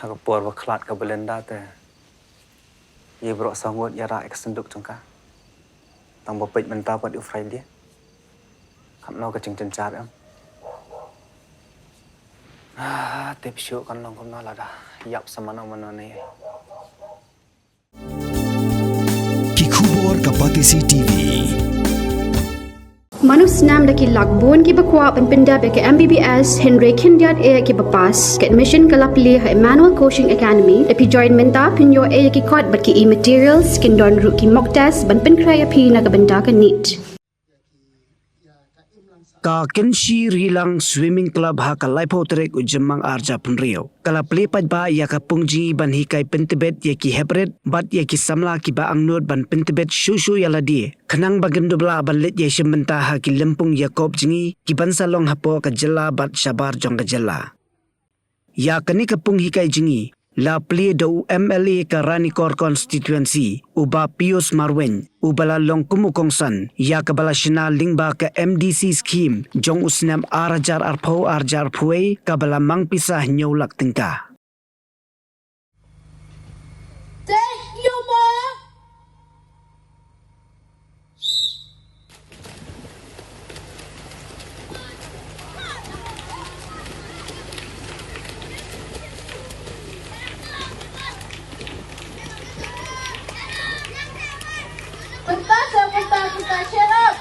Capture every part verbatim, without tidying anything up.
Ha ka por ba khlad ka Belinda te, ïa baroh saw ngut ïa rah ïa ka synduk jong ka. Tang ba peit mynta pat u Friday. Katno ka jingjynjar em. Ah, tip shuh kan long kumno lada ïap sa mano mano ne. Ki khubor ka Batesi T V. Mano snam da ki lak bun kiba kwah ban pyndep ïa ka M B B S hynrei khyndiat eh kiba pass. Ka admission ka la plie ha Emmanuel Coaching Academy. Da phi join mynta phin ïoh eh ïa ki kot bad ki e-materials, kin don ruh ki mock test ban pynkhreh ïa phi na ka bynta ka NEET. Ka Kynshi Rilang Swimming Club ha ka laiphew tarik u Jymmang arhajar arphew hynriew ka la plie paidbah ïa ka pung jngi ban hikai pyntbit ïa ki heprit bad ïa ki samla kiba angnud ban pyntbit shuh shuh ïa lade khnang ba kin dup lah ban leit ïashim bynta ha ki lympung ïakop jngi kiban sa long hapoh ka jylla bad shabar jong ka jylla. Ïa kane ka pung hikai jngi la plie da u M L A ka Ranikor Constituency, u Bah Pius Marwein, uba la long kum u kongsan ïa kaba la shna lyngba ka M D C scheme jong u snem arhajar arphew, arhajar arphew wei, kaba la mang pisa hynñiew lak tyngka. Thank you, Ma. Pusta, pusta, pusta, shut up.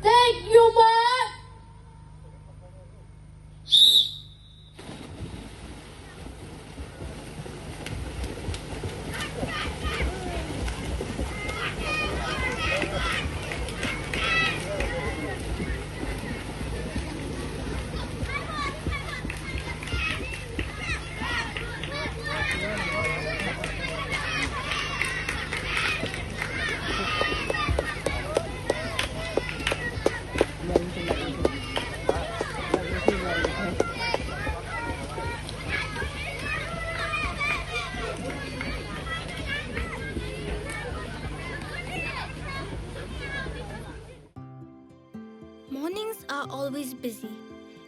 Thank you, Ma. Mornings are always busy.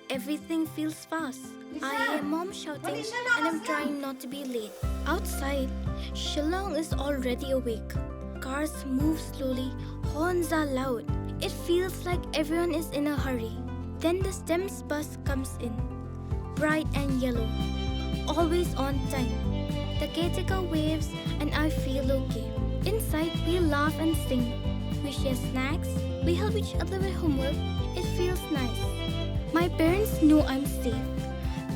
Everything feels fast. I hear mom shouting and I'm trying not to be late. Outside, Shillong is already awake. Cars move slowly, horns are loud. It feels like everyone is in a hurry. Then the STEMS bus comes in, bright and yellow, always on time. The caretaker waves and I feel okay. Inside, we laugh and sing. We share snacks. We help each other with homework. It feels nice. My parents know I'm safe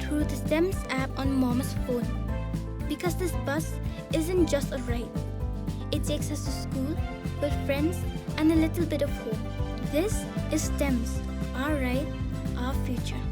through the STEMS app on mom's phone. Because this bus isn't just a ride. It takes us to school, with friends, and a little bit of home. This is STEMS, our ride, our future.